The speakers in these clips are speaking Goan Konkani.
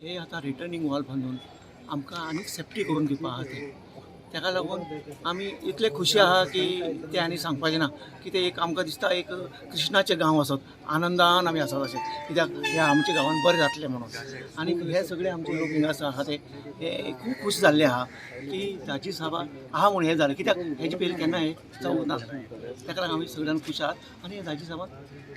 हे आतां रिटर्निंग वॉल बांदून आमकां आनीक सेफ्टी करून दिवपा आहा ते, ताका लागून आमी इतले खुशी आहा की ते आनी सांगपाचें ना की ते एक आमकां दिसता एक कृष्णाचें गांव आसत, आनंदान आमी आसात अशें, कित्याक हे आमच्या गांवान बरें जातलें म्हणून. आनी हे सगळे आमचे लोक हिंगा आसा ते हे खूब खूश जाल्ले आहा की दाजी साहबा आहा म्हूण हें जालें, कित्याक हेजे पयलीं केन्ना हें जावूंक नासलें. ताका लागून आमी सगळ्यान खूश आहात आनी दाजी साहबान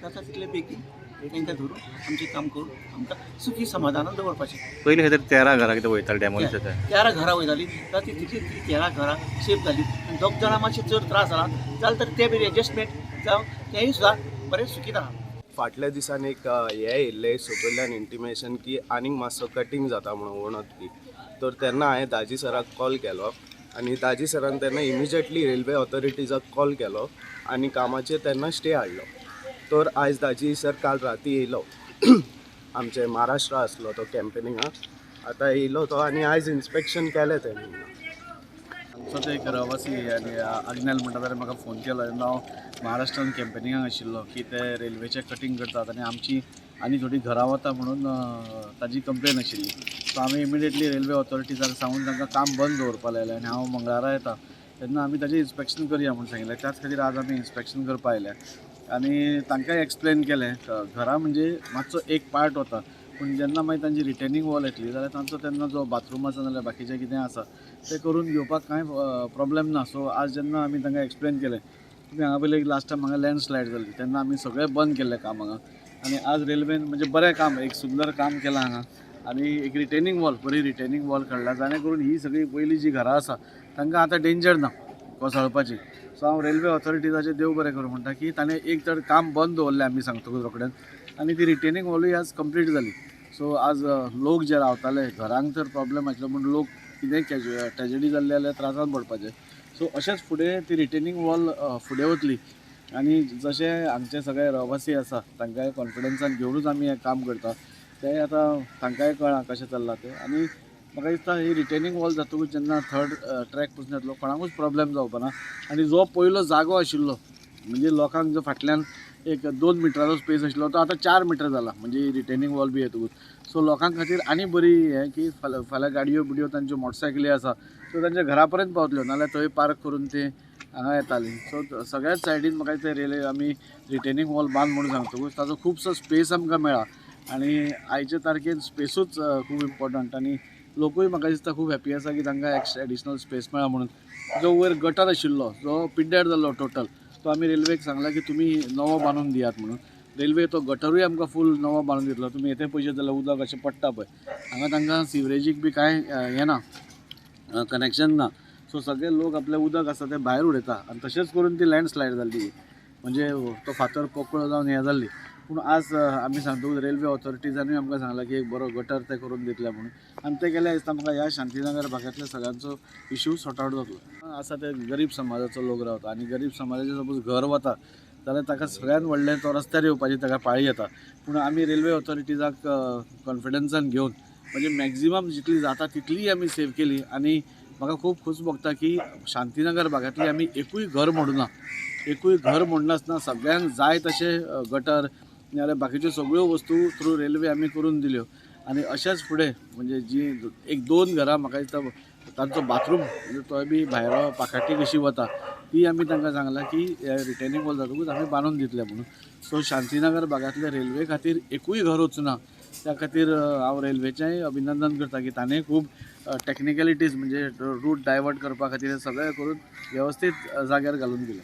जाता तितले बेगीन तांकां धरून आमचें काम करून आमकां सुखी समाधानान दवरपाचें. पयलीं खंय तरी 13 घरां कितें वयतालीं डॅमोलिश जाता, 13 घरां वयतालीं, जाल्यार ती तितली ती 13 घरां सेफ जालीं आनी दोग जाणां मातशे चड त्रास जाला जाल्यार तर ते बी एडजस्टमेंट जावन तेय सुद्दां बरें सुखीत आहा. फाटल्या दिसान एक हें येयल्लें सकयल्यान इंटिमेशन की आनीक मातसो कटींग जाता म्हणून वणत बी, तर तेन्ना हांवें दाजी सराक कॉल केलो आनी दाजी सरान तेन्ना इमिजिएटली रेल्वे ऑथॉरिटीजाक कॉल केलो आनी कामाचेर तेन्ना स्टे हाडलो. तर आयज दाजी सर काल राती येयलो, आमचे महाराष्ट्र आसलो तो कॅम्पेनिंगाक, आतां येयलो तो आनी आयज इन्स्पेक्शन केलें तेणी. आमचो तो एक रवासी आनी आग्नेल म्हणटा ताणें म्हाका फोन केलो तेन्ना हांव महाराष्ट्रान कॅम्पेनिंगाक आशिल्लो की ते रेल्वेचें कटींग करतात आनी आमची आनी थोडीं घरां वता म्हणून ताजी कंप्लेन आशिल्ली. सो आमी इमिडिएटली रेल्वे ऑथॉरिटीजाक सांगून तांकां काम बंद दवरपा लायलें आनी हांव मंगळारा येता तेन्ना आमी ताजें इन्स्पेक्शन करया म्हूण सांगिल्लें. त्याच खातीर आज आमी इन्स्पेक्शन करपा आयल्या आनी तांकांय एक्सप्लेन केलें घरां म्हणजे मातसो एक पार्ट वता, पूण जेन्ना मागीर तांची रिटेनिंग वॉल येतली जाल्यार तांचो तेन्ना जो बाथरूम आसा नाल्यार बाकीचें कितें आसा तें करून घेवपाक कांय प्रोब्लेम ना. सो आज जेन्ना आमी तांकां एक्सप्लेन केलें तुमी हांगा पयलीं लास्ट टायम हांगा लँडस्लायड जाली तेन्ना आमी सगळें बंद केल्लें काम हांगा आनी आज रेल्वेन म्हणजे बरें काम एक सुंदर काम केलां हांगा आनी एक रिटेनिंग वॉल बरी रिटेनिंग वॉल काडला जाणे करून ही सगळी पयलीं जी घरां आसा तांकां आतां डेंजर ना कोसळपाची. सो हांव रेल्वे ऑथॉरिटीजाचें देव बरें करूं म्हणटा की ताणें एक तर काम बंद दवरलें आमी सांगतकूच रोखडेंच आनी ती रिटेनिंग वॉलूय आज कंप्लीट जाली. सो आज लोक जे रावताले घरांक तर प्रॉब्लेम आशिल्लो पूण लोक कितेंय ट्रेजडी जाल्ली जाल्यार त्रासान पडपाचे. सो अशेंच फुडें ती रिटेनिंग वॉल फुडें वतली आनी जशें हांगचे सगळे रवासी आसा तांकांय कॉन्फिडन्सान घेवनूच आमी हें काम करता, तें आतां तांकांय कळ्ळां कशें चल्लां तें. आनी म्हाका दिसता ही रिटेनिंग वॉल जातकूच जेन्ना थर्ड ट्रॅक पसून येतलो कोणाकूच प्रॉब्लेम जावपा ना. आनी जो पयलो जागो आशिल्लो म्हणजे लोकांक जो फाटल्यान एक 2 मिटराचो स्पेस आशिल्लो तो आतां 4 मिटर जाला, म्हणजे रिटेनिंग वॉल बी येतकूच. सो लोकां खातीर आनी बरी हें की फाल्यां गाडयो बिडयो तांच्यो मोटरसायकली आसा त्यो तांच्या घरा पर्यंत पावतल्यो, नाल्यार थंय पार्क करून ते हांगा येताली. सो सगळ्याच सायडीन म्हाका दिसता रेल्वे आमी रिटेनिंग वॉल बांद म्हणून सांगतकूच ताचो खुबसो स्पेस आमकां मेळ्ळा आनी आयचे तारखेर स्पेसूच खूब इम्पॉर्टंट आनी लोकूय म्हाका दिसता खूब हॅपी आसा की तांकां एक्स्ट्रा एडिशनल स्पेस मेळ्ळा म्हणून. जो वयर गटर आशिल्लो जो पिड्ड्यार जाल्लो टोटल तो आमी रेल्वेक सांगला की तुमी नवो बांदून दियात म्हणून. रेल्वे तो गटरूय आमकां फूल नवो बांदून दितलो. तुमी येथे पयशे जाल्यार उदक अशें पडटा पळय हांगा तांकां सिवरेजीक बी कांय हें ना, कनेक्शन ना. सो सगळे लोक आपलें उदक आसा तें भायर उडयता आनी तशेंच करून ती लँडस्लायड जाल्ली, म्हणजे तो फातर पोकळ जावन हें जाल्ली. पूण आज आमी सांगता रेल्वे ऑथॉरिटीजानूय आमकां सांगलां की एक बरो गटर ते करून दितले म्हणून आनी तें केल्यार दिसता म्हाका ह्या शांतीनगर भागांतल्या सगळ्यांचो इशू सॉर्ट आवट जातलो. आसा ते गरीब समाजाचो लोक रावता आनी गरीब समाजाचें सपोज घर वता जाल्यार ताका सगळ्यान व्हडलें तो रस्त्यार येवपाची ताका पाळी येता. पूण आमी रेल्वे ऑथॉरिटीजाक कॉन्फिडन्सान घेवन म्हणजे मॅक्झिमम जितली जाता तितलीय आमी सेव केली आनी म्हाका खूब खोस भोगता की शांतीनगर भागांतली आमी एकूय घर मोडुना, एकूय घर मोडनासतना सगळ्यांक जाय तशें गटर नाल्यार बाकीच्यो सगळ्यो वस्तू थ्रू रेल्वे आमी करून दिल्यो. आनी अशेंच फुडें म्हणजे जी 1-2 घरां म्हाका दिसता तांचो बाथरूम म्हणजे तोय बी भायर पाखाटी कशी वता ती आमी तांकां सांगलां की रिटेनिंग वॉल जातकूच आमी बांदून दितले म्हणून. सो शांतीनगर भागांतले रेल्वे खातीर एकूय घर वचुना त्या खातीर हांव रेल्वेचेंय अभिनंदन करता की ताणें खूब टॅक्निकलिटीज म्हणजे रूट डायवर्ट करपा खातीर सगळें करून वेवस्थीत जाग्यार घालून दिलें.